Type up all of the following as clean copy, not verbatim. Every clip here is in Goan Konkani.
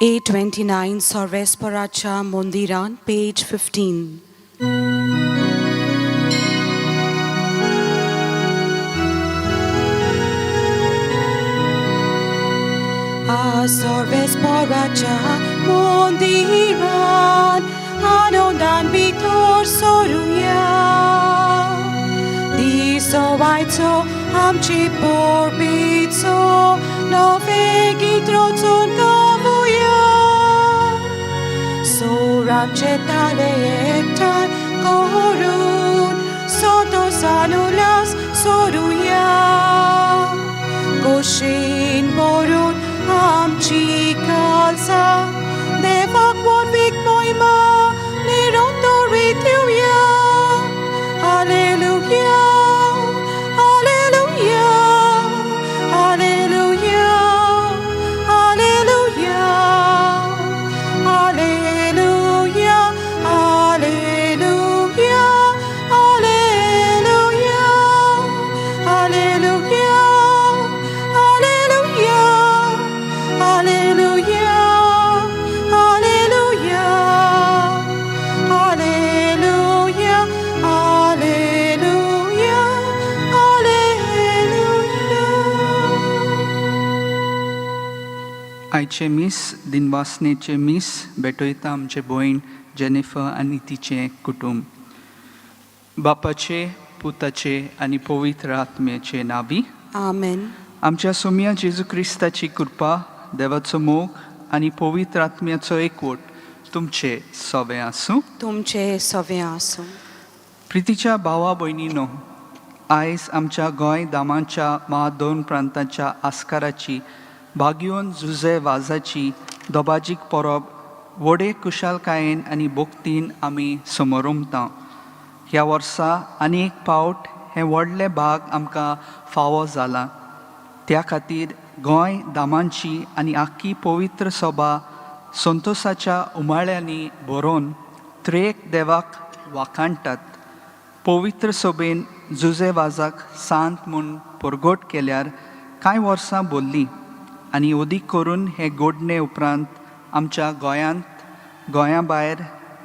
A29 Sarvesparacha Mondiran, page 15. A Sarvesparacha Mondiran, Anondan Vitor Soruya. Diso Aito Amchi Porbito, Nove Gitrotun Kavuya. Soram Chetale Ektai Korun, Soto Sanulas Soruya. Goshin Borun Amchi Kalsa, Devak Warvik Moima, Nirotorituya. Hallelujah, Hallelujah, Hallelujah, Hallelujah, Hallelujah, Hallelujah, Hallelujah, Hallelujah, Hallelujah, Hallelujah, Hallelujah, Hallelujah, Hallelujah, Hallelujah. आयचें मीस दिनवासनेचें मीस भेटयता आमचे भयण जेनिफर आनी तिचें कुटूंब. बापाचे, पुताचे आनी पवित्र आत्म्याचे नावी. Amen. आमच्या सोम्या जेजू क्रिस्ताची कृपा, देवाचो मोग आनी पवित्र आत्म्याचो एकवट तुमचे सवे आसूं. तुमचे सवे आसूं. प्रितीच्या भावा भयणीनो, आयज आमच्या गोंय दामाच्या मा दोन प्रांताच्या आस्काराची भाग्योन जुजे वाजाची दोबाजीक परब व्हडे कुशालकायेन आनी भक्तीन आमी समोरमता. ह्या वर्सा आनी एक पावट हें व्हडलें भाग आमकां फावो जालां. त्या खातीर गोंय दामांची आनी आख्खी पवित्र सभा संतोसाच्या उमाळ्यांनी भरोवन त्रेक देवाक वाखाणटात. पवित्र सभेन जुजे वाजाक सांत म्हूण परगट केल्यार कांय वर्सां भरलीं आनी अदीक करून हे गोडणे उपरांत आमच्या गोंयांत, गोंया भायर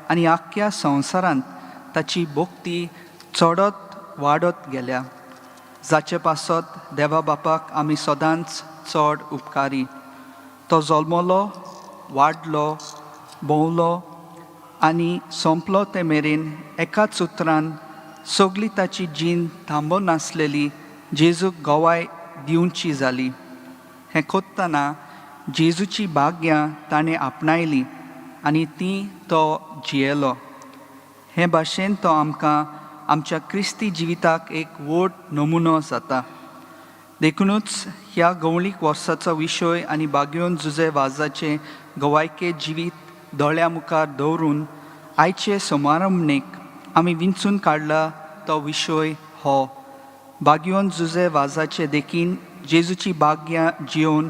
आनी आख्ख्या संवसारांत ताची भक्ती चडत वाडत गेल्या, जाचे पासत देवा बापाक आमी सदांच चड उपकारी. तो जल्मलो, वाडलो, भोंवलो आनी सोंपलो ते मेरेन एकाच उतरान सगली ताची जीण थांबनासलेली जेजूक गवाय दिवची जाली. हें कोत्तना जेजूची भाग्यां ताणें आपणायलीं आनी ती तो जियेलो. हे भाशेन तो आमकां आमच्या क्रिस्ती जिविताक एक व्हड नमुनो जाता. देखुनूच ह्या गवळीक वर्साचो विशय आनी बागयोन जुजे वाजाचें गवायके जिवीत दोळ्या मुखार दवरून आयचे समारंभणेक आमी विंचून काडला तो विशय हो, बागयोन जुजे वाजाचे देखीन जेजूची भाग्यां जियोवन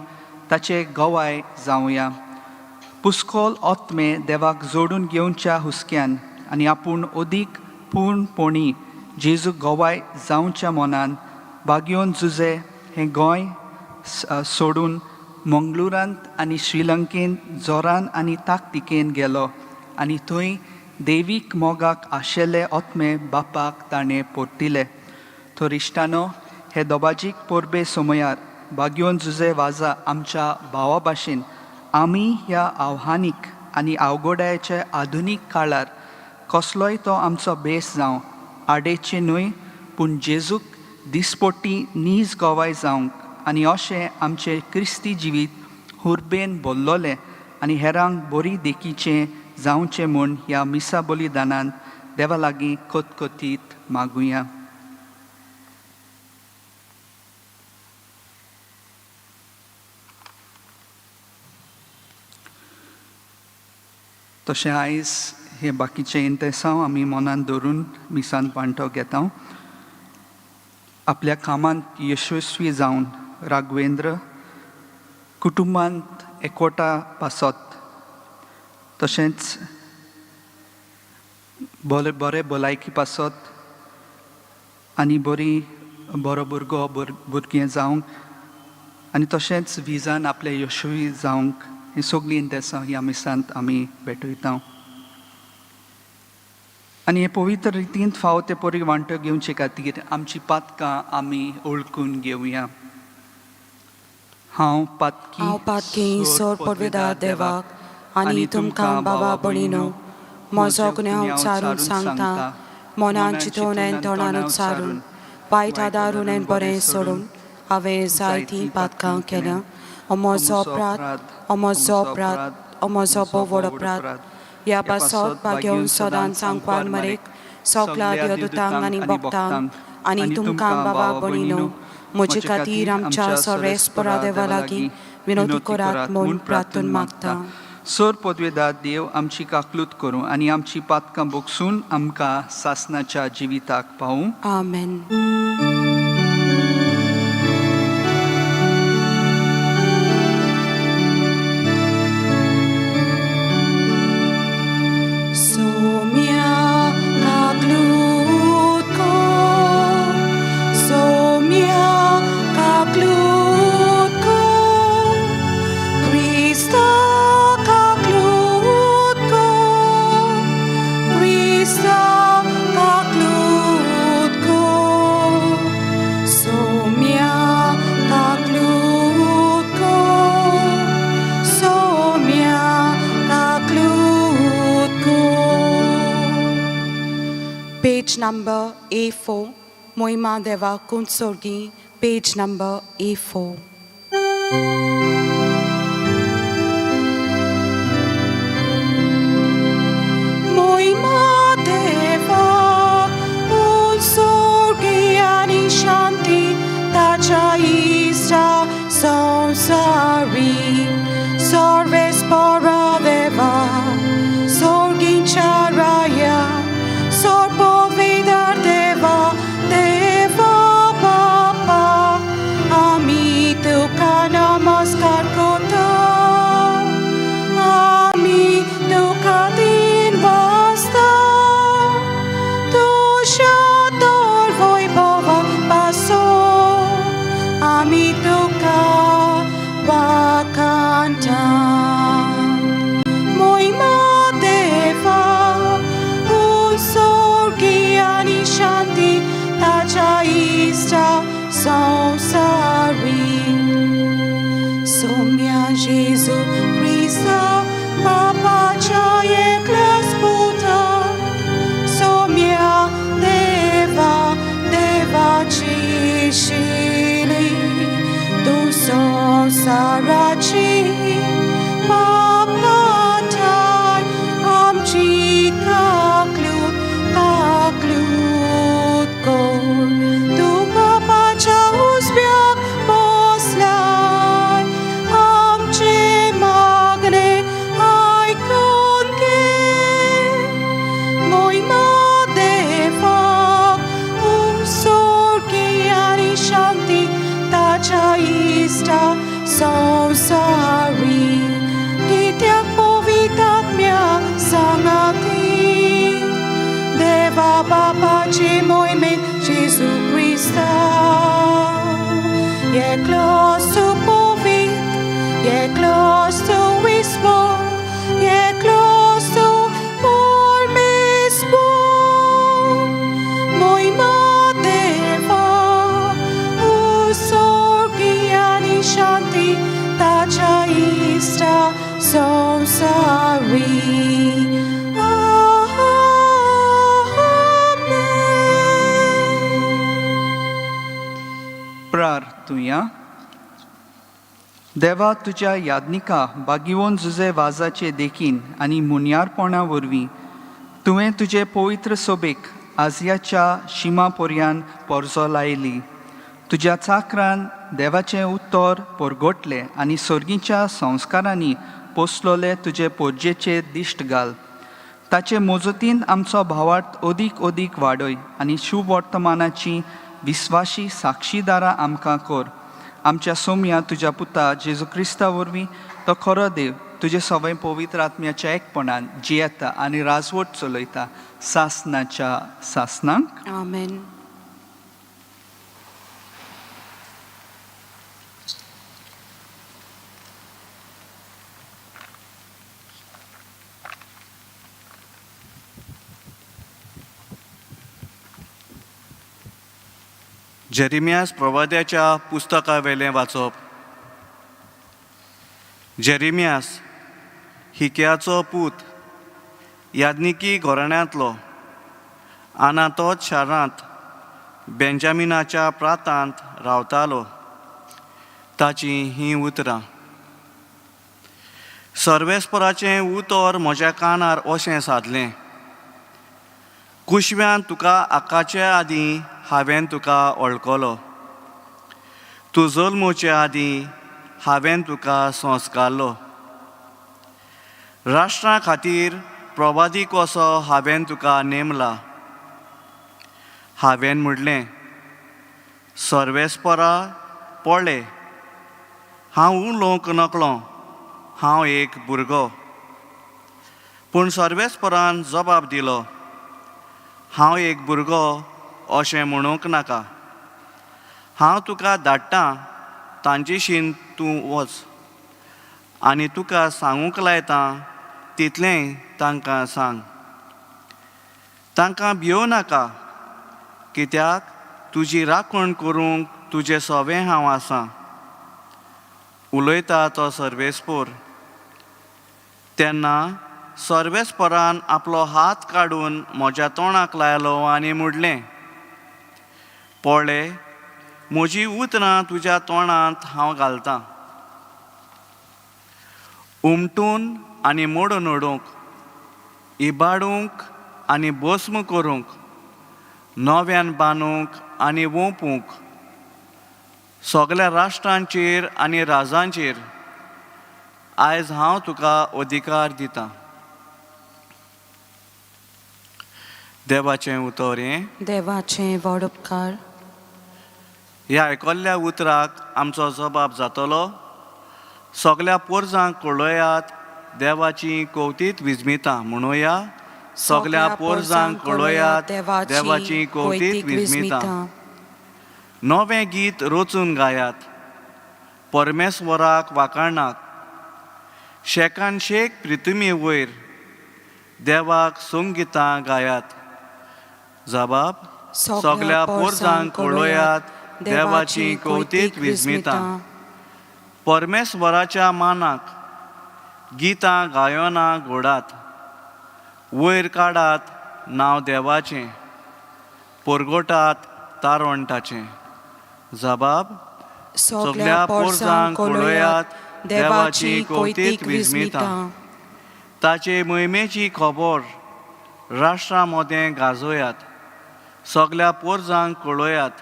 ताचे गवाय जावया. पुस्कोल आत्मे देवाक जोडून घेवच्या हुस्क्यान आनी आपूण अदीक पूर्णपणी जेजू गवाय जावच्या मनान बागयोन जुजे हें गोंय सोडून मंगळुरांत आनी श्रीलंकेन जोरान आनी ताकतिकेन गेलो आनी थंय देवीक मोगाक आशिल्ले आत्मे बापाक ताणें परतिले. तर इश्टानो, हे दोबाजीक परबे समयार बागयोन जुजे वाजा आमच्या भावा भाशेन आमी ह्या आव्हानीक आनी अवघडायेच्या आधुनीक काळार कसलोय तो आमचो बेस जावं, आडेचे न्हय पूण जेजूक दिसपट्टी नीज गवाय जावंक आनी अशें आमचें क्रिस्ती जिवीत हुर्बेन भरलोलें आनी हेरांक बरी देखीचें जावचें म्हूण ह्या मिसा बलिदानान देवा लागीं कतकतीत मागुया. तशें आयज हे बाकीचें इंतेसांव आमी मनांत धरून मिसान वांटो घेता. आपल्या कामांत यशस्वी जावन राघवेंद्र, कुटुंबांत एकवटा पासत, तशेंच बरे बरे भलायकी पासत आनी बरी बरो भुरगो भुरगें जावंक आनी तशेंच विजान आपले यशस्वी जावंक. हीं सगळीं इंदेसां ह्या मिसांत आमी भेटयता आनी हे पवित्र रितींत फावो ते परी वांटो घेवचे खातीर आमची पातकां आमी ओळखून घेवया. हांव पातकी हांव पातकी सोर पडवेदार देवाक आनी तुमकां बाबा भयणीनो म्हजो गुन्यांव उच्चारून सांगता, मनान चिंतून आनी तोंडान उच्चारून, वायट आदारून आनी बरें सोडून हांवें जायतीं पातकां केल्यां. हो म्हजो अपराध, हो म्हजो अपराध, हो म्हजो भोव व्हड अपराध. ह्या पासत भाग्योवन सदांच सांकवार मरेक सगल्या देवदूतांक आनी भक्तांक आनी तुमकां बाबा भयणीनो म्हजे खातीर आमच्या सर्वेस्परा देवा लागीं विनवती करात म्हूण प्रार्थून मागता. सोर पदवेदार देव आमची काकलूत करूं आनी आमची पातकां बोगसून आमकां सासनाच्या जिविताक पावूं. आमेन. Somia kaklutko, somia kaklutko, Krista kaklutko, Krista kaklutko, somia kaklutko, somia kaklutko. Page number A4, Moima Deva Kunsorgi, page number A4. Moima Deva Kunsorgi ani Shanti Tacha Isa Samsari Sarves Para Deva Sorgin Charaya Sorpo Vedar Deva Deva Papa Ami Tuka Namaskar Kota Ami Tuka Din Vasta Tusha Tor Vaibhava Paso Ami Tuka Vakanta Moima Deva Usorgi ani Shanti Tacha Ista Samsari Somya Jesu Krista Papa Chaye Klasputa Somya Deva Deva Chishili Tu Samsarachi Papa Tai Amchi Kaklut Kaklut Kor Tu Papa Chausbyak Boslai Amche Magne Aikon Ke Moima Deva Usorgi ani Shanti Tacha Ista Samsari Kityak Povitatmya Sangati Deva Baba Moime Jesu Christa Ye close to Povit, ye close to Wispo, ye close to Pormispo. Moima Deva, Usorgi ani Shanti, Tacha Ista Samsari. Amen. प्रार्थुया. देवा तुज्या यादनिका बागिवोन जुजे वाजाचे देखीन आनी मुनयारपणा वरवीं तुवें तुजे पवित्र सोबेक आजियाच्या शिमा पोरयान पोरजो लायली. तुज्या चाकरान देवाचें उत्तर पोरगोटलें आनी सर्गीच्या संस्कारांनी पोसलोले तुजे पोरजेचेर दिश्ट घाल. ताचे मोजतीन आमचो भावार्थ अदीक अदीक वाडय आनी शुभवर्तमानाची विस्वाशी साक्षीदारां आमकां कर. आमच्या सोम्या तुज्या पुता जेजू क्रिस्ता वरवीं तो खरो देव तुजे सवय पवित्र आत्म्याच्या एकपणान जियेता आनी राजवट चलयता सासनाच्या सासनाक. Amen. जेरेमियास प्रवाद्याच्या पुस्तकावेलें वाचप. जेरेमियास हिक्याचो पूत, याज्ञिकी घराण्यांतलो, आनातोत शारांत बेंजामिनाच्या प्रांतांत रावतालो. ताचीं हीं उतरां. सर्वेस्पराचें उतर म्हज्या कानार अशें सादलें, कुशव्यान तुका आकाचे आदीं हांवें तुका वळखलो, तूं जल्मुचे आदीं हांवें तुका संस्कारलो. राष्ट्रा खातीर प्रवादी कसो हांवें तुका नेमला. हांवें म्हणलें, सर्वेस्परा पळय, हांव उलोवंक नकळो, हांव एक भुरगो. पूण सर्वेस्परान जबाब दिलो, हांव एक भुरगो अशें म्हणूंक नाका. हांव तुका धाडटां तांचेशीन तूं वच आनी तुका सांगूंक लायतां तितलेंय तांकां सांग. तांकां भियोव नाका, कित्याक तुजी राखण करूंक तुजें सवें हांव आसां, उलयता तो सर्वेस्पोर. तेन्ना सर्वेस्परान आपलो हात काडून म्हज्या तोंडाक लायलो आनी म्हणलें, पळय, म्हजी उतरां तुज्या तोंडांत हांव घालतां. उमटून आनी मोडून उडोवंक, इबाडूंक आनी भस्म करूंक, नव्यान बांदूंक आनी वोंपूंक, सगल्या राष्ट्रांचेर आनी राजांचेर आयज हांव तुका अधिकार दितां. देवाचें उतर हें. देवाचें व्हड उपकार. ह्या आयकल्ल्या उतराक आमचो जबाब जातलो. सगल्या पोरजांक कळयात देवाची कवतीत विजमितां म्हणुया. सगल्या पोरजांक कळयात देवाची कवतीत विजमितां. नवें गीत रचून गायात, परमेश्वराक वाखाणाक. शेकान शेक प्रितुमी वयर देवाक संगितां गायात. जबाब, सगल्या पोरजांक कळयात देवाची कवतीत विजमितां. परमेश्वराच्या मानाक गितां गायनां घोडात, वयर काडात नांव देवाचें, परगोटात तारणटाचें. जबाब, सगल्या पोरजांक कळयात देवाची कवतीत विजमितां. ताचे मोहिमेची खबर राष्ट्रा मदें गाजोयात. सगल्या पोरजांक कळयात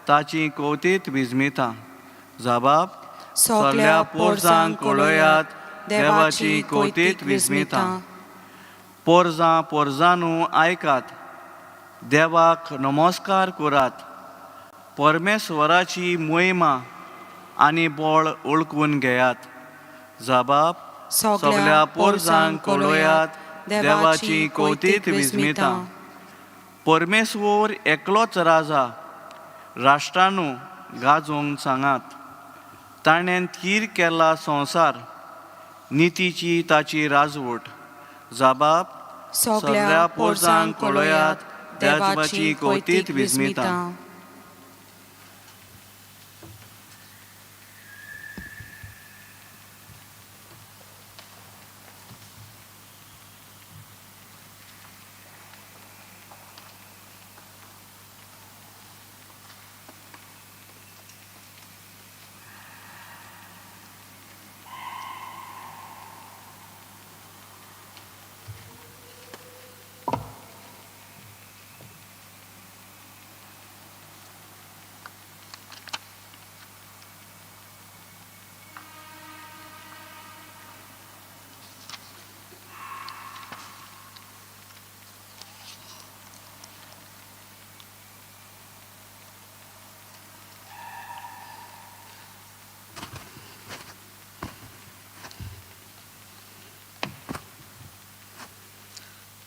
ताची कवतीत विजमितां. जबाब, सगल्या पोरजांक कळयात देवाची कवतीत विजमितां. पोरजां पोरजांनू आयकात, देवाक नमस्कार करात. परमेश्वराची मोहिमा आनी बळ वळखून घेयात. जबाब, सगल्या पोरजांक कळयात देवाची कवतीत विजमितां. परमेश्वर एकलोच राजा, राष्ट्रानू गाजोवंक सांगात. ताणें थीर केला संवसार, नितीची ताची राजवट. जबाब, सगल्या पोरजांक कळयात देवाची कवतीत विजमितां.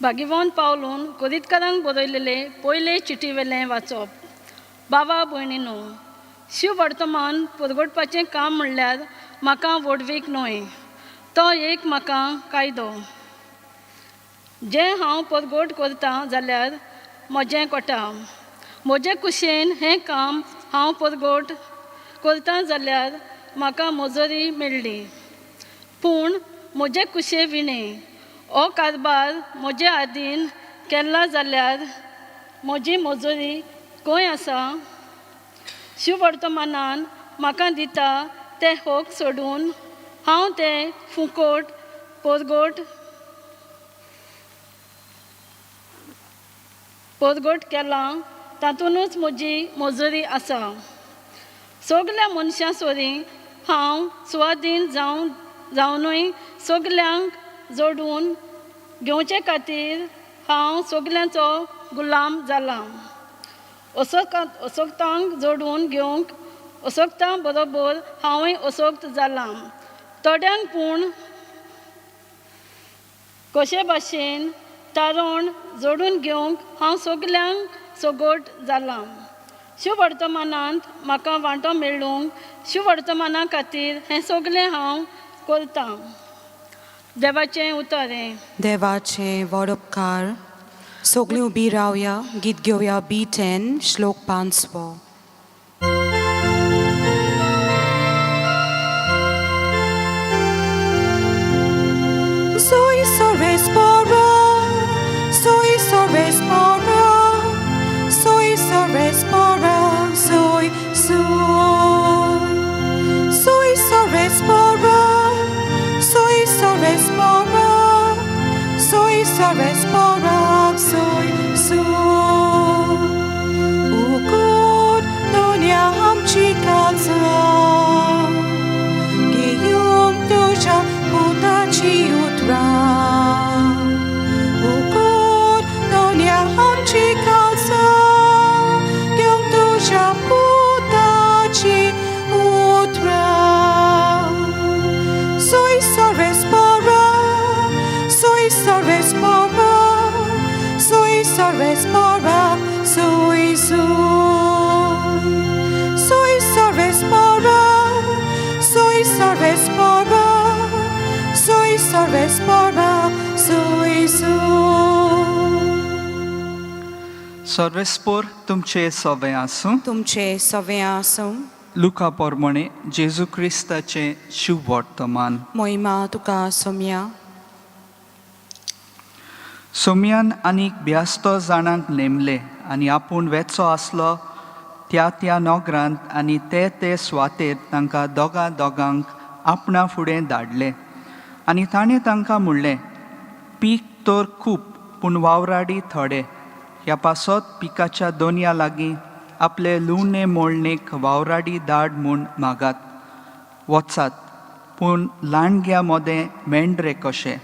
भाग्यवान पावलून कोरीतकारांक बरयलेले पयले चिटीवेलें वाचप. बाबा भयणीनो, शिव वर्तमान परगटपाचें काम म्हणल्यार म्हाका व्हडवीक न्हय, तो एक म्हाका कायदो. जें हांव परगट करतां जाल्यार म्हजें कोटा, म्हजे कुशेन हें काम हांव परगोट करता जाल्यार म्हाका मजुरी मेळ्ळी. पूण म्हजे कुशे विणें हो कारबार म्हजे आदीन केला जाल्यार म्हजी मजुरी खंय आसा? शिववर्तमानान म्हाका दिता तें होक सोडून हांव तें फुकोट परगोट परगोट केलां तातूंतच म्हजी मजुरी आसा. सगल्या मनशां सरी हांव सुवादीन जावन जावनूय सगल्यांक जोडून घेवचे खातीर हांव सगल्यांचो गुलाम जालां. असोक्तांक जोडून घेवंक असोक्तां बरोबर हांवूय असोक्त जालां. थोड्यांक पूण कशे भाशेन तारण जोडून घेवंक हांव सगल्यांक सगोट जालां. शिववर्तमानांत म्हाका वांटो मेळूंक शिववर्तमाना खातीर हें सगलें हांव करतां. देवाचें उतर हें. देवाचें व्हड उपकार. सगळीं उबी रावया, गीत घेवया बी 10, श्लोक 5. Soy soresporo, soy soresporo, soy soresporo, soy soy. Soy soresporo, soy soresporo, soy soresporo, soy soy. Ukod donya amchi kalza, घेवंक तुज्या पुताची उतरां. उगड दोन्या आमची काळजां, घेवंक तुज्या पुताची उतरां. Soy soresporo, soy soresporo, soy soresporo, soy soy. Soy soresporo, soy soresporo, soy soresporo, soy soy. सर्वेस्पोर तुमचे सवे आसूं. तुमचे सवे आसूं. लुका पोरमणे जेजू क्रिस्ताचें शुभवर्तमान. मोहिमा तुका सोम्या. सोमयान आनीक ब्यास्तो जाणांक नेमले आनी आपूण वेचो आसलो त्या त्या नगरांत आनी ते ते सुवातेर तांकां दोगां दोगांक आपणा फुडें धाडले आनी ताणें तांकां म्हणलें, पीक तर खूब पूण वावराडी थोडे. ह्या पासत पिकाच्या दोनया लागीं आपले लुवणे मोळणेक वावराडी धाड म्हूण मागात. वचात पूण लांडग्या मोदें मेंढरे कशे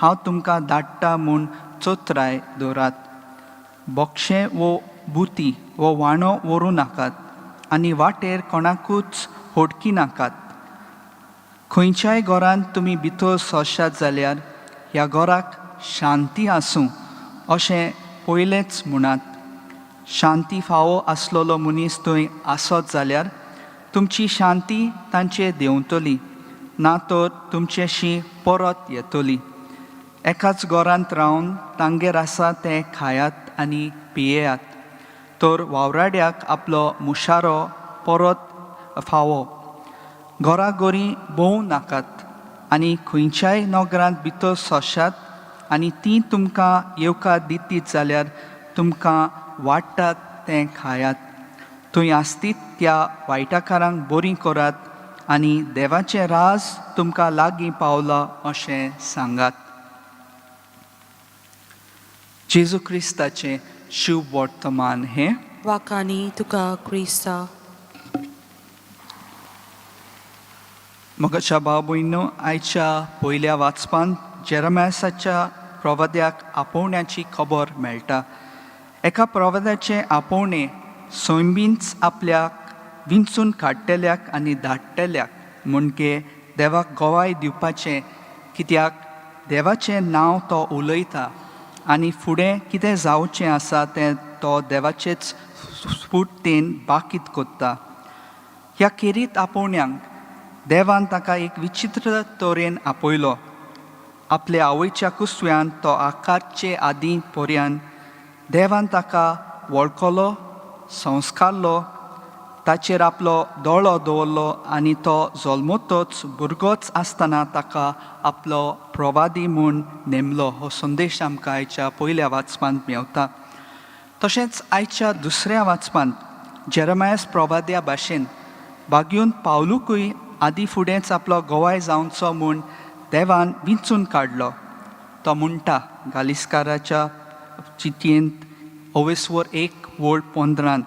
हांव तुमकां धाडटा म्हूण चोत्राय दवरात. बोक्षें वो बुती वो वाणो व्हरूं नाकात आनी वाटेर कोणाकूच होडकी नाकात. खंयच्याय घरांत तुमी भितर सरशात जाल्यार ह्या घराक शांती आसूं अशें पयलेंच म्हणात. शांती फावो आसलेलो मनीस थंय आसत जाल्यार तुमची शांती तांचेर देंवतली, ना तर तुमचेशी परत येतली. एकाच घरांत रावन तांगेर आसा तें खायात आनी पियेयात, तर वावराड्याक आपलो मुशारो परत फावो. घराघरी भोंवू नाकात आनी खंयच्याय नगरांत भितर सरशात आनी ती तुमकां येवकार दितीत जाल्यार तुमकां वाडटात तें खायात. थंय आसतीत त्या वायटाकारांक बरीं करात आनी देवाचें राज तुमकां लागीं पावलां अशें सांगात. जेजू क्रिस्ताचें शुभ वर्तमान हें. वाकानी तुका क्रिस्ता. मोगाच्या भाव भयणीनो, आयच्या पयल्या वाचपांत जेरमासाच्या प्रवाद्याक आपोवण्याची खबर मेळटा. एका प्रवाद्याचें आपोवणें सैमींच आपल्याक विंचून काडटल्याक आनी धाडटल्याक म्हणजे देवाक गवाय दिवपाचें, कित्याक देवाचें नांव तो उलयता आनी फुडें कितें जावचें आसा तें तो देवाचेच स्फूर्तीन बाकीत कोत्ता. ह्या खेरीत आपोवण्यांक देवान ताका एक विचित्र तरेन आपयलो. आपल्या आवयच्या कुसव्यान तो आकारचे आदीं पर्यान देवान ताका वळखलो, संस्कारलो. ताचेर आपलो दोळो दवरलो आनी तो जल्मतच भुरगोच आसतना ताका आपलो प्रवादी म्हूण नेमलो. हो संदेश आमकां आयच्या पयल्या वाचपांत मेवता. तशेंच आयच्या दुसऱ्या वाचपांत जेरमायस प्रवाद्या भाशेन बागयोन पावलुकूय आदी फुडेंच आपलो गोवाय जावचो म्हूण देवान विंचून काडलो. तो म्हणटा गालिस्काराच्या चिटयेंत ओवेस्वर 1:15,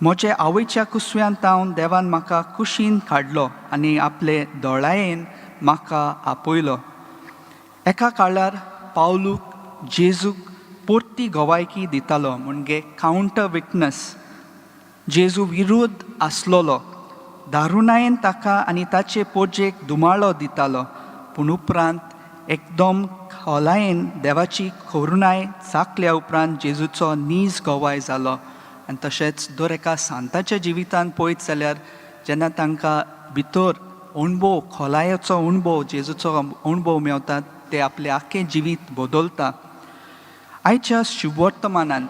म्हजे आवयच्या कुसव्यांत तावन देवान म्हाका कुशीन काडलो आनी आपले दोळायेन म्हाका आपयलो. एका काळार पावलूक जेजूक परती गवायकी दितालो, म्हणजे कावंटर विटनस, जेजू विरोध आसलेलो. दारुणायेन ताका आनी ताचे पोरजेक दुमाळो दितालो, पूण उपरांत एकदम खोलायेन देवाची करुणाय चाकल्या उपरांत जेजूचो नीज गवाय जालो. आनी तशेंच दर एका सांताच्या जिवितान पळयत जाल्यार जेन्ना तांकां भितर अणभव, खोलायेचो अणभव, जेजूचो अणभव मेवता, ते आपलें आख्खें जिवीत बदलता. आयच्या शुभवर्तमानान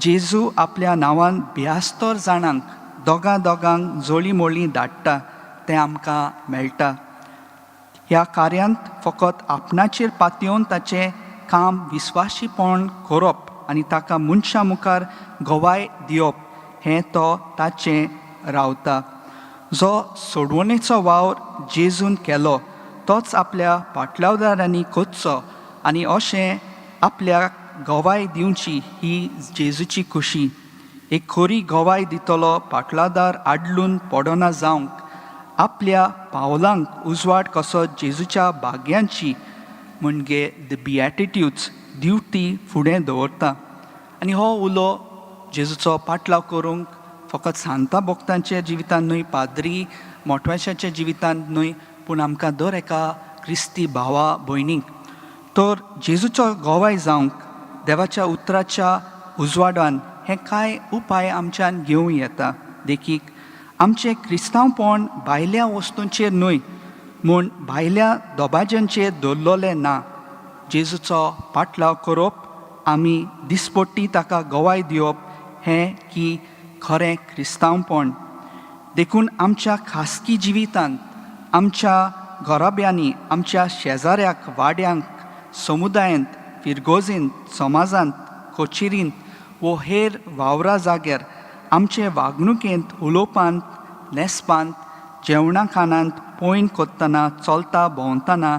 जेजू आपल्या नांवान ब्यास्तर जाणांक दोगां दोगांक जोळी मोळी धाडटा तें आमकां मेळटा. ह्या कार्यांत फकत आपणाचेर पातयेवन ताचें काम विस्वाशीपण करप आनी ताका मनशां मुखार गवाय दिवप हें तो ताचें रावता. जो सोडवणेचो वावर जेजून केलो तोच आपल्या पाटलावदारांनी करचो आनी अशें आपल्याक गवाय दिवची ही जेजूची खुशी. एक खरी गवाय दितलो पाटलादार आडलून पडना जावंक आपल्या पावलांक उजवाड कसो जेजूच्या भाग्यांची म्हणजे the बिएटिट्यूड्स ड्युटी फुडें दवरता. आनी हो उलो जेजूचो पाटलाव करूंक फकत सांता भक्तांच्या जिवितांत न्हय, पाद्री मोटवेशाच्या जिवितांत न्हय, पूण आमकां दर एका क्रिस्ती भावा भयणीक तर जेजूचो गवाय जावंक देवाच्या उतराच्या उजवाडान हे कांय उपाय आमच्यान घेवं येता. देखीक, आमचें क्रिस्तांवपण भायल्या वस्तूंचेर न्हय म्हूण भायल्या दोबाज्यांचेर दवरलेलें ना. जेजूचो पाटलाव करप, आमी दिसपट्टी ताका गवाय दिवप हें की खरें क्रिस्तांवपण. देखून आमच्या खासगी जिवितांत, आमच्या घराब्यांनी, आमच्या शेजाऱ्याक, वाड्यांक, समुदायांत, फिरगोजींत, समाजांत, कचेरींत वो हेर वावरा जाग्यार आमचे वागणुकेंत, उलोवपांत, न्हेसपांत, जेवणा खाणांत, पयन करतना, चलता भोंवतना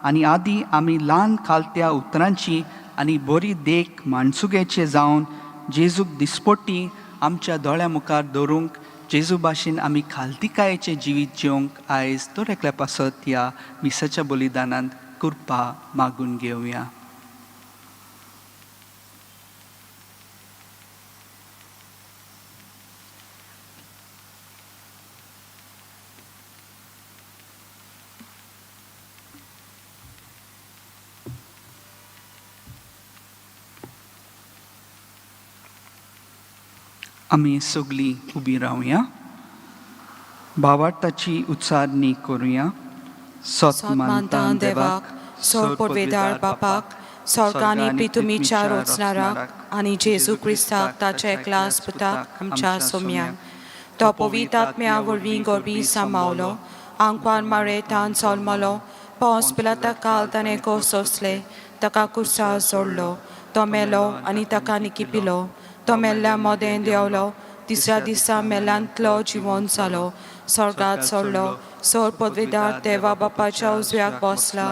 आनी आदी आमी ल्हान खालत्या उतरांची आनी बरी देख माणसुगेचे जावन जेजूक दिसपट्टी आमच्या दोळ्या मुखार दवरूंक जेजू भाशेन आमी खालतिकायेचें जिवीत जिवंक आयज दर एकल्या पासत ह्या मिसाच्या बलिदानांत कृपा मागून घेवया. आमी सगळीं उबी रावया, भावार्थाची उच्चारणी करुया. सत मानता देवाक, सोर पडवेदार बापाक, स्वर्गांनी पितुमीच्या रोचणाराक आनी जेजू क्रिस्ताक ताच्या एकल्याच पुताक आमच्या सोम्याक, तो पवित्र आत्म्या वरवीं गोरवी सांबावलो, आंकवार मारेतान जल्मलो, पोंस पिलाता काल ताणें सोंसले, ताका कुर्सार जोडलो, तो मेलो आनी ताका निकिपिलो, तो मेल्ल्या मोदें देंवलो, तिसऱ्या दिसा मेल्यांतलो जिवन जालो, स्वर्गात चडलो, सोर पदवीदार देवा बापाच्या उजव्याक बसला,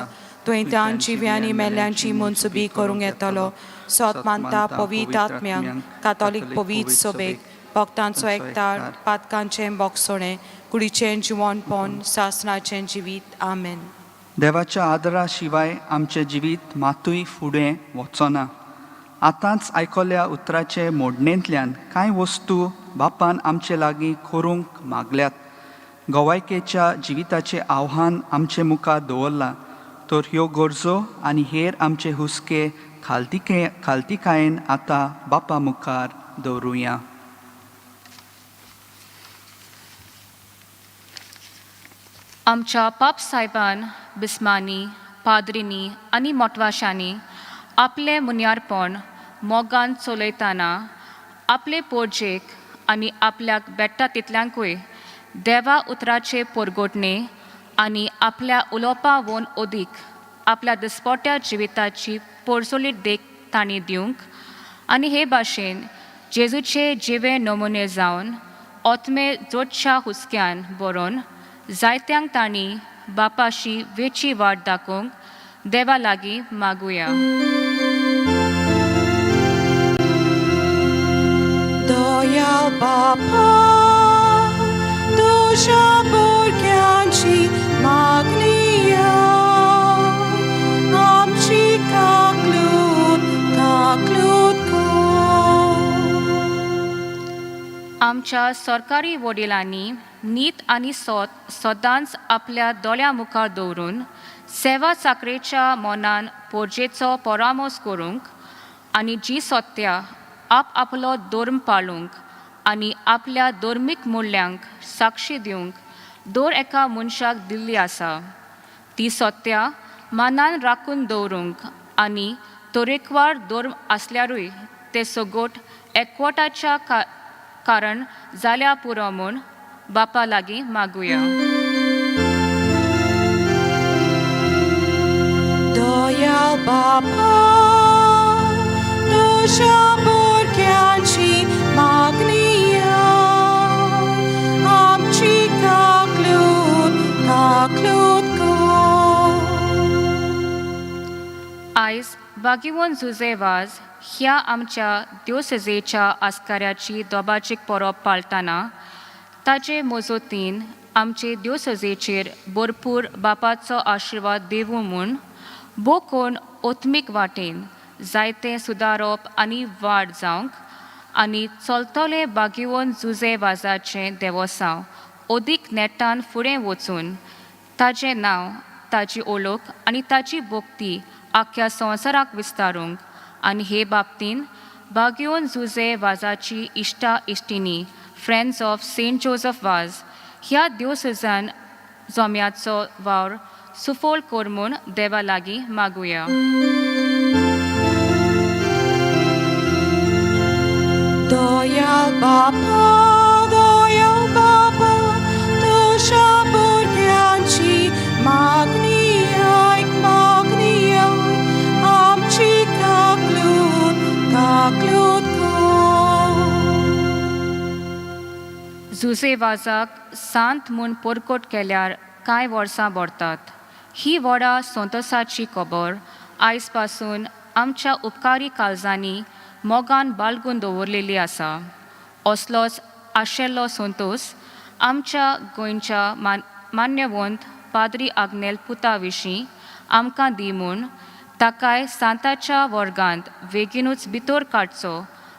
थंय त्यान जिव्यांनी मेल्ल्यांची मनसुबी करूंक येतलो. सत मानता पवित्र आत्म्यांक, कातोलीक पवित्र सोबेक, भक्तांचो एकतार, पातकांचें बोगसणें, कुडीचें जिवनपण, सासणाचें जिवीत. आमेन. देवाच्या आदरा शिवाय आमचें जिवीत मातूय फुडें वचना. आतांच आयकल्या उतराचे मोडणेंतल्यान कांय वस्तू बापान आमचे लागीं करूंक मागल्यात. गोवायकेच्या जिविताचें आव्हान आमचे मुखार दवरलां, तर ह्यो गरजो आनी हेर आमचे हुस्के खालतिकायेन आतां बापा मुखार दवरुया. आमच्या पाप सायबान, बिस्मानी, पाद्रींनी आनी मोटवाशांनी आपलें मुन्यारपण मोगान चलयतना आपले पोरजेक आनी आपल्याक बेट्टा तितल्यांकूय देवा उतराचे पोरगोटणे आनी आपल्या उलोवपा वोन ओदीक आपल्या दिसपोट्या जिविताची पोरसोलीत देख तांणी दिवंक आनी हे भाशेन जेजूचे जिवे नमुने जावन ओतमे जोडच्या हुस्क्यान बरोवन जायत्यांक तांणी बापाशी वेची वाट दाखोवंक देवा लागीं मागुया. दयाळ बापा, तुज्या भुरग्यांची मागणी आयक, आमची काकलूत काकलूत कर. आमच्या सरकारी वडिलांनी नीत आनी सोत सदांच आपल्या दोळ्या मुखार दवरून सेवा चाकरेच्या मनान पोरजेचो परामोस करूंक आनी जी सत्या आप आपलो धर्म पाळूंक आनी आपल्या धर्मीक मुल्यांक साक्षी दिवंक दर एका मनशाक दिल्ली आसा ती सत्या मनान राखून दवरूंक आनी तरेकवार धर्म आसल्यारूय ते सगोट एकवटाच्या कारण जाल्या पुरो म्हूण बापा लागीं मागुया. दयाळ बापा, तुज्या भुरग्यांची मागणी आयक, आमची काकलूत काकलूत कर. आयज बागिवन जुजे वाज ह्या आमच्या दिवसजेच्या आस्काऱ्याची दोबाजीक परब पाळटाना ताचे मजतीन आमचे दिवसजेचेर भरपूर बापाचो आशिर्वाद देवूं म्हूण भो कोण ओत्मीक वाटेन जायतें सुदारप आनी वाड जावंक आनी चलतले बागिवन जुजे वाजाचें देवोसांव अदीक नेटान फुडें वचून ताजें नांव ताजी ओळख आनी ताजी भक्ती आख्ख्या संवसाराक विस्तारूंक आनी हे बाबतीन बागियोन जुजे वाजाची इश्टा इश्टिणी friends of Saint Joseph Vaz ह्या देवसजान जम्याचो वावर सुफोल कर म्हूण देवा लागीं मागुया. दयाळ बापा, दयाळ बापा, तुज्या भुरग्यांची मागणी आयक, मागणी आयक, आमची काकलूत काकलूत कर. जुजे वाजाक सांत म्हूण पोरकोट केल्यार कांय वर्सां भरतात ही व्हडा संतोसाची खबर आयज पासून आमच्या उपकारी काळजांनी मोगान बाळगून दवरलेली आसा. असलोच आशिल्लो संतोस आमच्या गोंयच्या मान्यवंत पाद्री आग्नेल पुता विशीं आमकां दी म्हूण ताकाय सांताच्या वर्गांत बेगीनूच भितर काडचो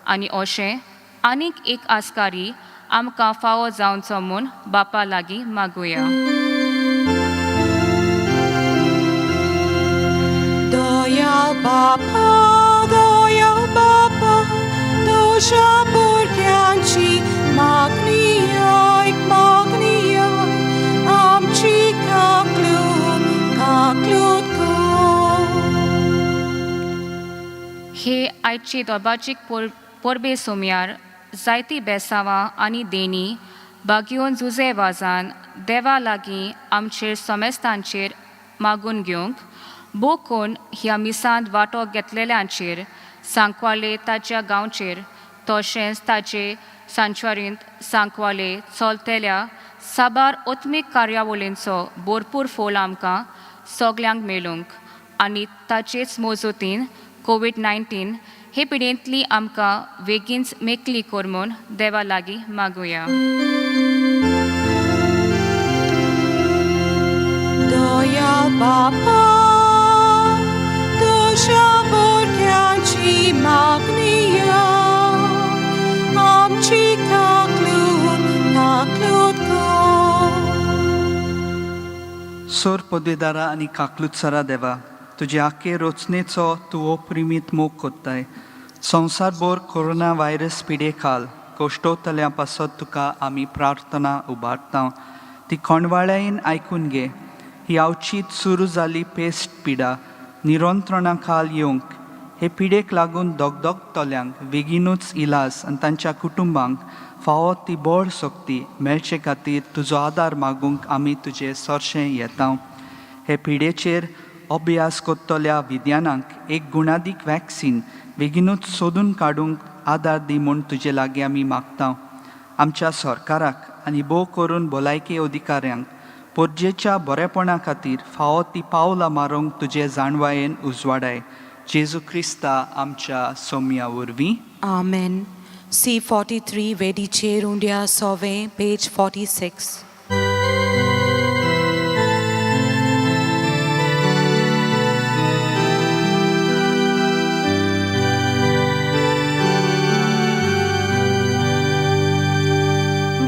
आनी अशें आनीक एक आस्कारी आमकां फावो जावचो म्हूण बापा लागीं मागुया. दयाळ बापा, दयाळ बापा, तुज्या भुरग्यांची मागणी आयक, मागणी आयक, आमची काकलूत काकलूत कर. हे आयचे दोबाजीक परबे सोमयार जायती बेसावां आनी देणी बागियोन जुजे वाजान देवा लागीं आमचेर समेस्तांचेर मागून घेवंक भो कोण ह्या मिसांत वांटो घेतलेल्यांचेर सांकवाले ताच्या गांवचेर तशेंच ताचे सांचवारींत सांकवाले चलतल्या साबार ओत्मीक कार्यावळींचो भरपूर फोल आमकां सगल्यांक मेळूंक आनी ताचेच मजतीन कोवीड 19 हे पिडेंतली आमकां बेगीनच मेकली कर म्हूण देवा लागीं मागुया. दयाळ बापा, तुज्या भुरग्यांची मागणी आयक, आमची काकलूत काकलूत कर. सोर पदवेदारा आनी काकलुत्सरा देवा, तुजे आखे रचनेचो तूं ओप्रिमीत मोग कोत्ताय. संवसारभर कोरोना व्हायरस पिडे खाल कश्टवतल्या पासत तुका आमी प्रार्थना उबारता, ती कोंडवाळ्यान आयकून घे. ही आवचीत सुरू जाली पेस्ट पिडा निरंत्रणा खाल येवंक हे पिडेक लागून दगदगतल्यांक बेगीनूच इलाज आनी तांच्या कुटुंबांक फावो ती बळ शक्ती मेळचे खातीर तुजो आदार मागूंक आमी तुजे सरशें येता. हे पिडेचेर अभ्यास करतल्या विज्ञानाक एक गुणादीक वॅक्सीन बेगीनूच सोदून काडूंक आदार दी म्हूण तुजे लागीं आमी मागता. आमच्या सरकाराक आनी भोव करून भलायकी अधिकाऱ्यांक पोरजेच्या बरेपणा खातीर फावो ती पावलां मारूंक तुजे जाणवायेन उजवाडाय. जेजू क्रिस्ता आमच्या सोम्या वरवीं. आमेन. सी 43 वेडीचेर उंड्या सोवें, पेज 46.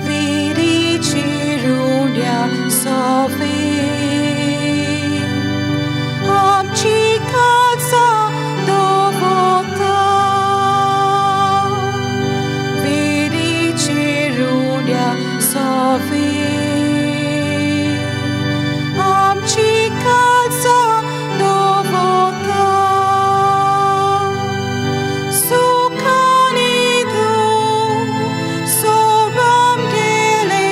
वेडीचेर उंड्या सोवें, आमची काळजां दवरता. वेडीचेर उंड्या सोवें, आमची काळजां दवरता. सुखांनी तूं सोबम गेले,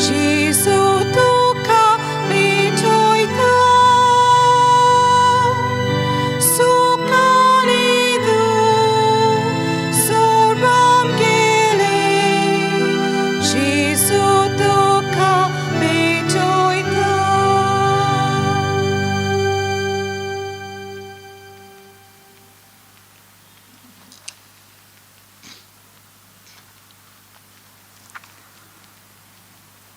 जेजू तुका भेटयता. सुखांनी तूं सोबम गेले, जेजू तुका भेटयता.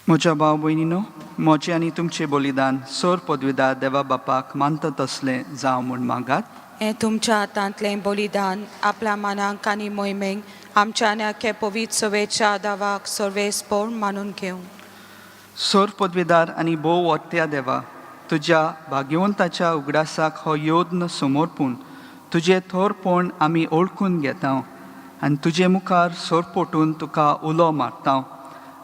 म्हज्या भाव भयणीनो, म्हजें आनी तुमचें बलिदान सोर पदवीदार देवा बापाक मानता तसलें जावं म्हूण मागात. हें तुमच्या हातांतलें बलिदान आपल्या मनाक आनी मोहिमेक आमच्या आनी आख्या पवित्र सवेच्या दावाक सर्वेस्पोर मानून घेवं. सोर पदवीदार आनी भोव वत्या देवा, तुज्या भाग्यवंताच्या उगडासाक हो योद्न समर्पूण तुजें थोरपण आमी ओळखून घेता आनी तुजे मुखार सोरपोटून तुका उलो मारता.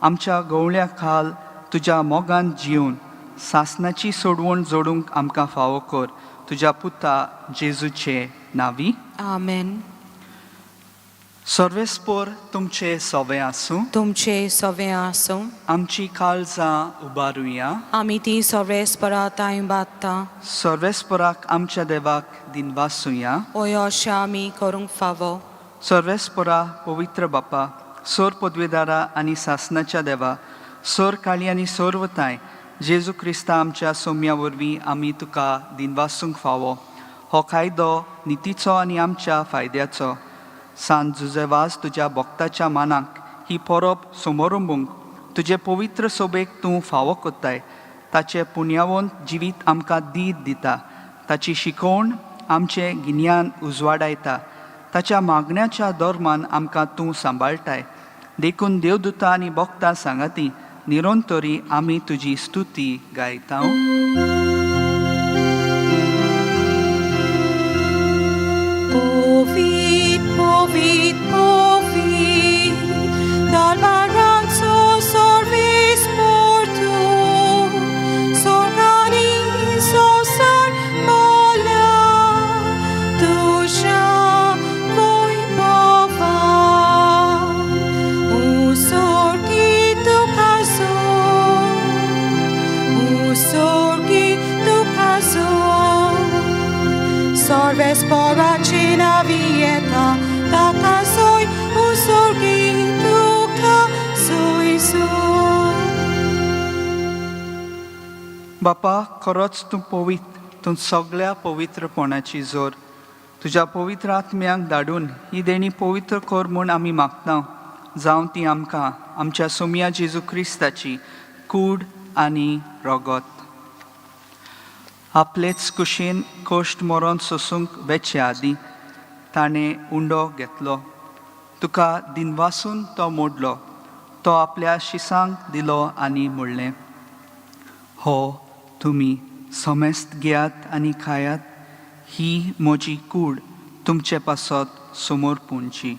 आमच्या गवळ्या खाल तुज्या मोगान जिवन सासनाची सोडवण जोडूंक आमकां फावो कर, तुज्या पुता जेजूचे नांवी. आमेन. सर्वेस्पोर तुमचे सोवे आसूं. तुमचे सवे आसूं. आमची काळजां उबारुया. आमी ती सर्वेस्परा तांय बादता. सर्वेस्पराक आमच्या देवाक दिनवासुया. ओय अशें आमी करूंक फावो. सर्वेस्परा पवित्र बापा, सोर पदवेदारा आनी सासनाच्या देवा, सोर काळी आनी सोर्वताय जेजू क्रिस्ता आमच्या सोम्या वरवीं आमी तुका दिनवासूंक फावो. हो कायदो नितीचो आनी आमच्या फायद्याचो. सांत जुजेवाज तुज्या भक्ताच्या मानाक ही परब समोरंबूंक तुजे पवित्र सोबेक तूं फावो कोत्ताय. ताचें पुण्यावंत जिवीत आमकां दीद दिता. ताची शिकवण आमचें गिन्यान उजवाडायता. ताच्या मागण्याच्या धर्मान आमकां तूं सांबाळटाय. देखून देवदूता आनी भक्तां सांगाती निरंतरी आमी तुजी स्तुती गायता. Povit, povit, povit, dalbaranzo sorvis portu, sorganizo sar mola, tuja voi pova, usorgi tu caso, usorgi tu caso. Sorves poracina vieta, ta casoi usorgi tu casoi su. बापा, खरोच तूं पवित्र, तूं सगळ्या पवित्रपणाची जोर. तुज्या पवित्र आत्म्यांक धाडून ही देणी पवित्र कर म्हूण आमी मागता. जावं ती आमकां आमच्या सोमया जेजू क्रिस्ताची कूड आनी रगत. आपलेच कुशीन कश्ट मरोन सोसूंक वेचे आदीं ताणें उंडो घेतलो, तुका दिनवासून तो मोडलो, तो आपल्या शिसांक दिलो आनी म्हणलें, हो तुमी समेस्त घेयात आनी खायात, ही म्हजी कूड तुमचे पासत समोर पुंची.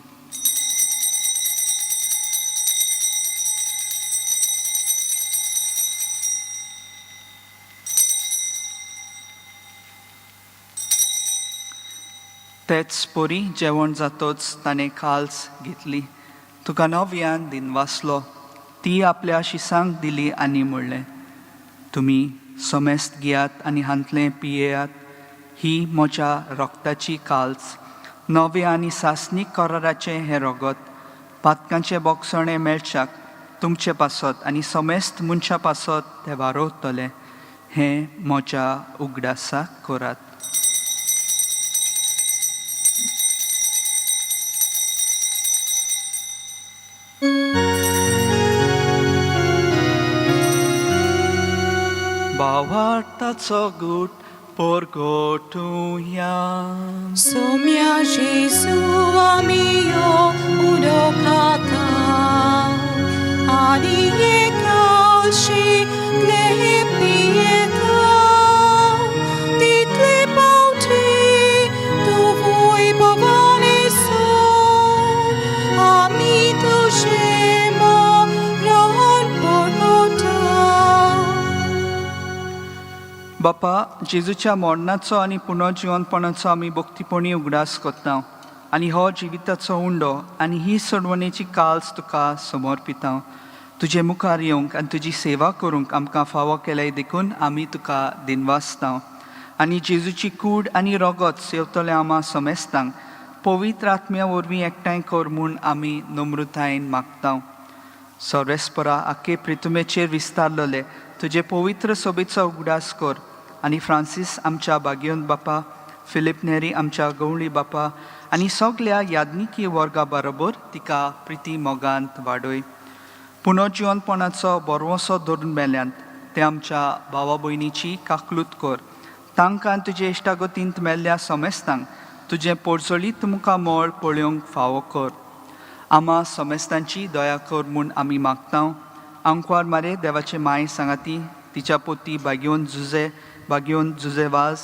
तेच परी जेवण जातच ताणें काल्स घेतली, तुका नव्यान दिनवासलो, ती आपल्या शिसांक दिली आनी म्हणलें, तुमी समेस्त घेयात आनी हांतलें पियेयात, ही म्हज्या रक्ताची काल्स, नवे आनी सासणीक कराराचें हें रगत, पातकांचें बोगसणें मेळच्याक तुमचे पासत आनी समेस्त मनशां पासत तें वारोवतलें, हें म्हज्या उगडासाक करात. भावार्थाचो गूट परगटुया. सोम्या जेजू आमी यो उलोखाता आनी एकाशींतले पियेता तितले पावटी तुवूय भवानी आमी तुजें मरण पळोवता. बापा, जेजूच्या मरणाचो आनी पुनर्जिवनपणाचो आमी भक्तीपणी उगडास करता आनी हो जिविताचो उंडो आनी ही सोडवणेची काल्स तुका समर्पिता. तुजे मुखार येवंक आनी तुजी सेवा करूंक आमकां फावो केल्याय देखून आमी तुका दिनवासता. आनी जेजूची कूड आनी रगत सेवतले आमा समेस्तांक पवित्र आत्म्या वरवीं एकठांय कर म्हूण आमी नम्रतायेन मागता. सर्वेस्परा आखे प्रितुमेचेर विस्तारलेले तुजे पवित्र सोबेचो उगडास कर आनी फ्रांसीस आमच्या बागियोन बापा, फिलीप नेरी आमच्या गवळी बापा आनी सगल्या याज्ञिकी वर्गा बरोबर तिका प्रिती मोगांत वाडय. पुनर्जिवनपणाचो बरवसो धरून मेल्यांत ते आमच्या भावा भयणीची काकलूत कर. तांकां तुजे इश्टागतींत मेल्ल्या समेस्तांक तुजें पोरजोळीत मुखामळ पळोवंक फावो कर. आमा समेस्तांची दया कर म्हूण आमी मागता. आंकवार मारे देवाचे माय सांगाती, तिच्या पोती बागयोन जुजे, बागयोन जुजे वाज,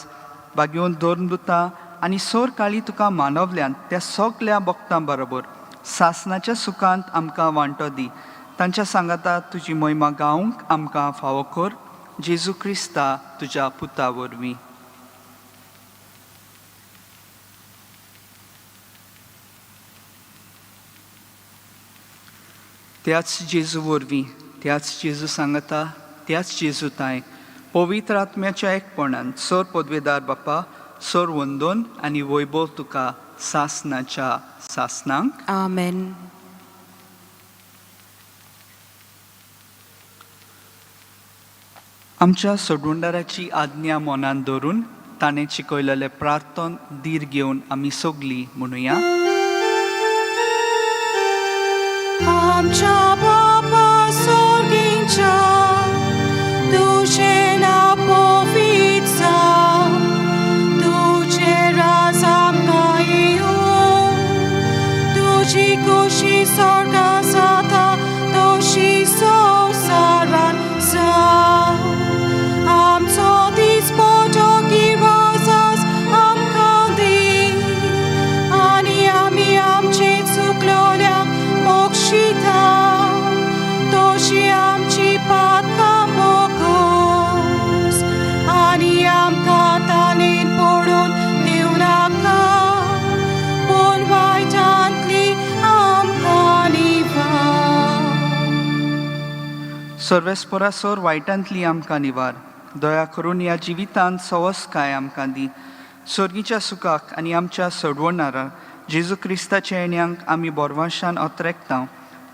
बागयोन धर्मदुता आनी सोर काळी तुका मानवल्यान त्या सगल्या भक्तां बरोबर सासनाच्या सुखांत आमकां वांटो दी. तांच्या सांगाता तुजी मोहिमा गावंक आमकां फावो कर, जेजू क्रिस्ता तुज्या पुता वरवीं. त्याच जेजू वरवीं, त्याच जेजू सांगता, त्याच जेजू ताय पवित्र आत्म्याच्या एकपणान सर पदवेदार बापा, सर वंदोन आनी वैभव तुका सासनाच्या सासनांक. आमेन. आमच्या सोडवणदाराची आज्ञा मनान धरून ताणें शिकयलेलें प्रार्थन धीर घेवन आमी सगलीं म्हणुया. आमच्या बापा सोर्गींच्या, तुजें नांव पवित्र जावं, तुजें राज आमकां येवं, तुजी खुशी स्वर्गा जाता तशी संवसारांत जावं. आमचो दिसपटो गिरवस आज आमकां दी आनी आमी आमचे चुकलोल्यांक बक्षिता तशी आमची पातकां बोगस आनी आमकां तानेन पडून दिवनाका पूण वायटांतली आमकां निवार. सर्वेस्परा सर वायटांतली आमकां निवार. दया करून ह्या जिवितांत सवसकाय आमकां दी. सर्गीच्या सुखाक आनी आमच्या सोडवणारा जेजू क्रिस्ताच्या येण्यांक आमी बोरवाशान अत्रेकता.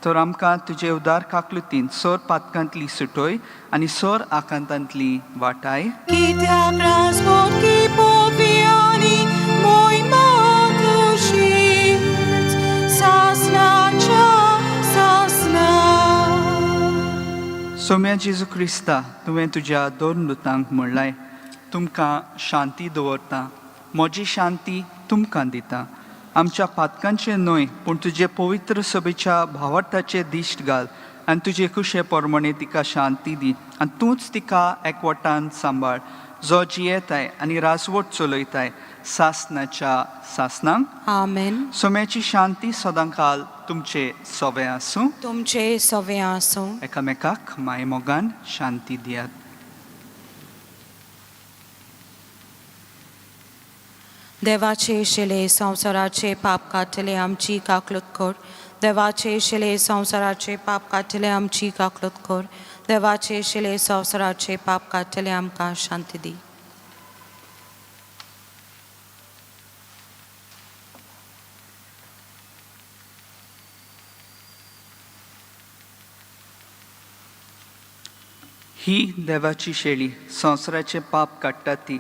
तर आमकां तुजे उदार काकलुतीन सर पातकांतली सुटोय आनी सर आकांतांतली वाटाय. कित्याक राजवटकी पदवी आनी मोहिमा तुजीच सासनाच्या सासना. सोम्या जेजू क्रिस्ता, तुवें तुज्या दोन दुतांक म्हणलाय, तुमकां शांती दवरता, म्हजी शांती तुमकां दिता. आमच्या पातकांचे न्हय पूण तुजे पवित्र सभेच्या भावार्थाचे दिश्ट घाल आनी तुजे खुशे प्रमाणे तिका शांती दी आनी तूंच तिका एकवटान सांबाळ, जो जियेताय आनी राजवट चलयताय सासनाच्या सासनांक. आमेन. सोम्याची शांती सदांकाल तुमचे सोवे आसूं. तुमचे सवे आसूं. एकामेकाक मायमोगान शांती दियात. देवाचे शिले संवसाराचे पाप काडटले आमची काकलूत कर. देवाचे शिले संवसाराचे पाप काडटले आमची काकलूत कर. देवाचे शिले संवसाराचे पाप काडटले आमकां शांती दी. ही देवाची शेळी संवसाराचें पाप काडटा ती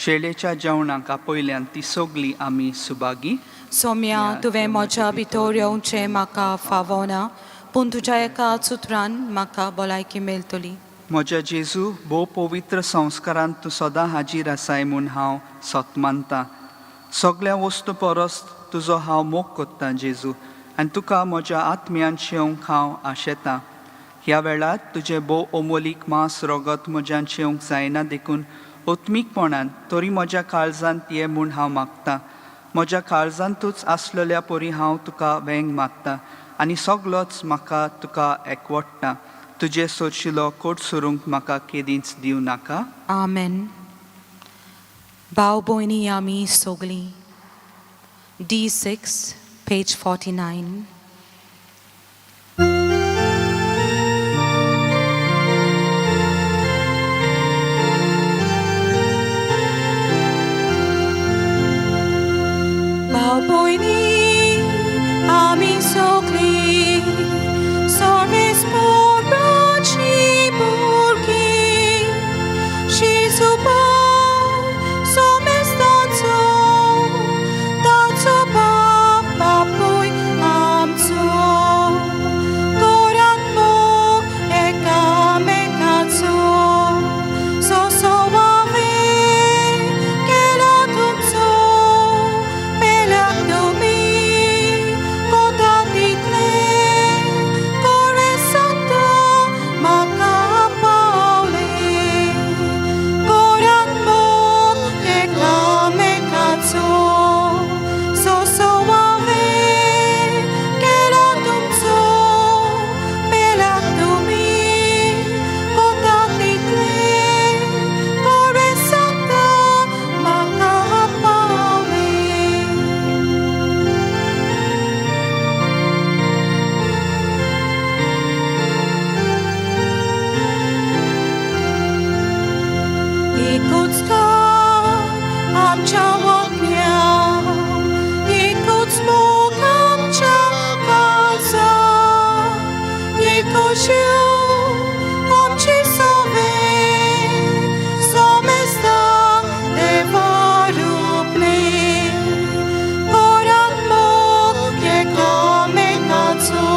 शेळेच्या जेवणाक आपयल्यान ती सगली आमी सुभागी. सोम्या, तुवें म्हज्या भितर येवचें म्हाका फावना, पूण तुज्या एका सुत्रान म्हाका भलायकी मेळटली. म्हज्या जेजू, भोव पवित्र संस्कारांत तूं सदां हाजीर आसाय म्हूण हांव सत मानतां. सगल्या वस्तू परस तुजो हांव मोग कोत्तां जेजू, आनी तुका म्हज्या आत्म्यान शेवंक हांव आशेतां. ह्या वेळार तुजें भोव अमोलीक मांस रगत म्हज्यान शेवंक जायना, देखून ओत्मीकपणान तरी म्हज्या काळजांत ये म्हूण हांव मागतां. म्हज्या काळजांतूच आसलेल्या परी हांव तुका वेंग मागता आनी सगलोच म्हाका तुका एकवटता. तुजे सोरशिलो कोट सरूंक म्हाका केदींच दिवं नाका. आमेन. भाव भयणी आमी सगलीं D6 page 49. भाव भयणी आमी सगलीं सर्वेस पोराची भुरगीं शिजुपा सोमेस्ताचो ताचो बाप बापूय आमचो कोरात मोग एकामेकाचो सोसो हांवें केलो तुमचो पेल्याक तुमी कोता तितलें कोरे सांगता म्हाका पावलें कोरात मोग एकामेकाचो सोसो हांवें केलो तुमचो पेल्याक तुमी कोता तितलें कोरे सांगता म्हाका पावलें. एकूच घर आमच्या वतन्या, एकूच मोग आमच्या काळजा, एकूच जीव आमची सवे सोमेस्ता देवा रूपले कोरात मोग एकामेकाचो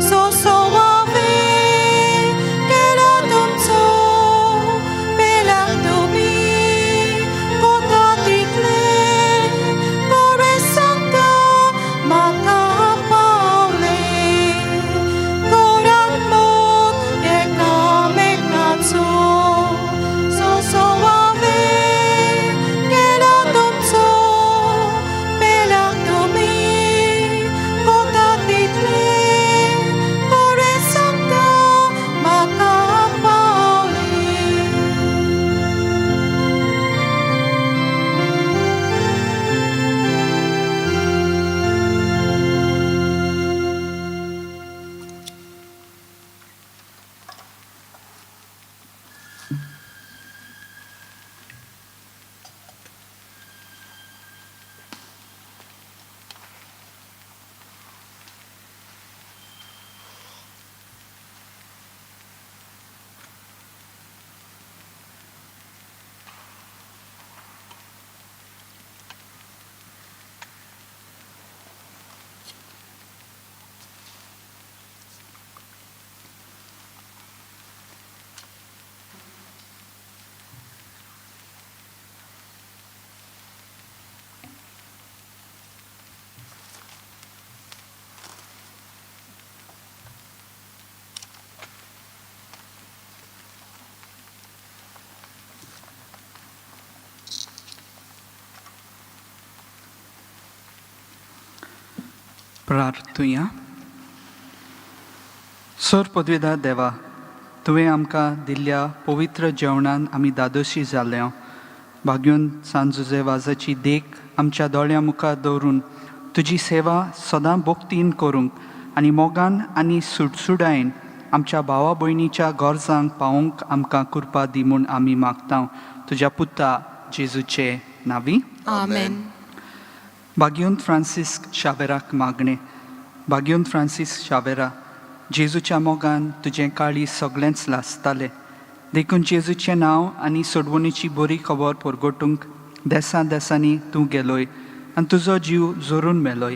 सोसो हांवें केलो तुमचो पेल्याक तुमी कोता तितलें कोरे सांगता म्हाका पावलें कोरात मोग एकामेकाचो सोसो हांवें केलो तुमचो पेल्याक तुमी कोता तितलें कोरे सांगता म्हाका पावलें. प्रार्थुया. सर पदवेदार देवा, तुवें आमकां दिल्ल्या पवित्र जेवणान आमी दादोशी जाल्या. भाग्योन सान जुजे वाजाची देख आमच्या दोळ्यां मुखार दवरून तुजी सेवा सदां भक्तीन करूंक आनी मोगान आनी सुडसुडायेन आमच्या भावा भयणीच्या गरजांक पावोवंक आमकां कृपा दी म्हूण आमी मागता तुज्या पुता जेजूचे नांवी. आमेन. भाग्योन फ्रांसिस्क शावेराक मागणें. भाग्योन फ्रांसीस शावेरा, जेजूच्या मोगान तुजें काळीज सगळेंच लासतालें, देखून जेजूचें नांव आनी सोडवणीची बरी खबर परगटूंक देसां देसांनी तूं गेलोय आनी तुजो जीव जोरून मेलोय.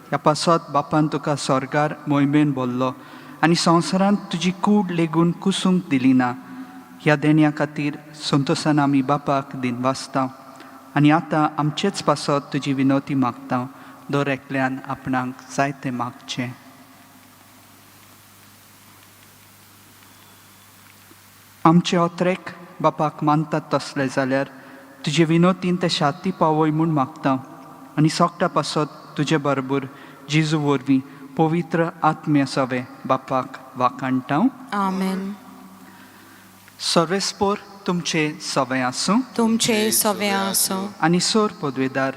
ह्या पासत बापान तुका स्वर्गार मोहिमेन भरलो आनी संवसारांत तुजी कूड लेगून कुसूंक दिली ना. ह्या देण्या खातीर संतोसान आमी बापाक दिनवासता आनी आतां आमचेच पासत तुजी विनवती मागता. दर एकल्यान आपणाक जाय तें मागचें. आमचे अत्रेक बापाक मानतात तसले जाल्यार तुजे विनोतीन ते शाती पावय म्हूण मागता आनी सोकटा पासत तुजे बरोबर जेजू वरवीं पवित्र आत्म्या सवे बापाक वाखाणटा. आमेन. सर्वेस्पोर तुमचे सवे आसूं. तुमचे सवे आसूं. आनी सोर पदवेदार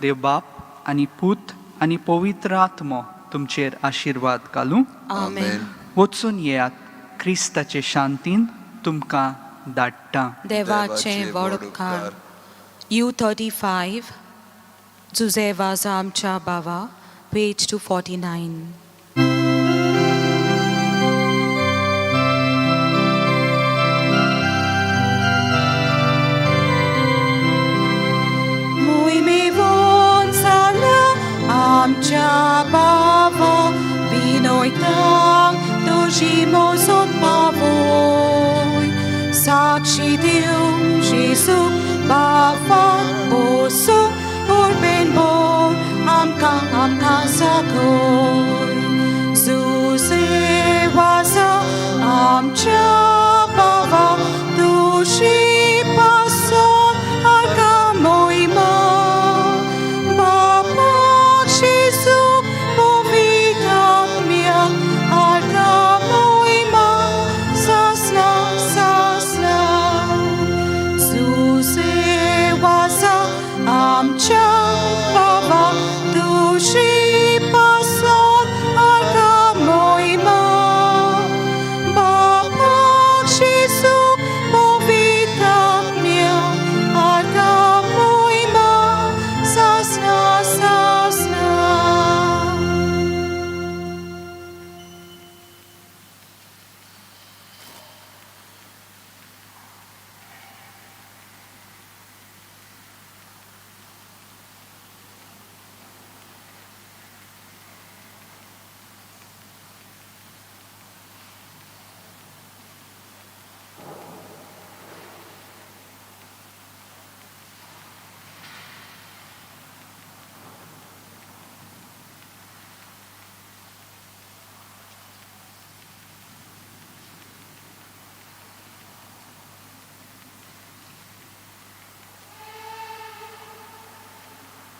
देव बाप आनी पूत आनी पवित्र आत्मो तुमचेर आशिर्वाद घालूं. आमेन. वचून येयात, क्रिस्ताचे शांतीन तुमकां धाडटा. देवाचे व्हड उपकार. You 35, Jose वाजा आमच्या बावा, पेज 249. मोहिमेवन जाल्या आमच्या बाबा, विनयतांक तुजी मोजून पावय. साक्षी दिवंक जेजू बाबा, बसूं.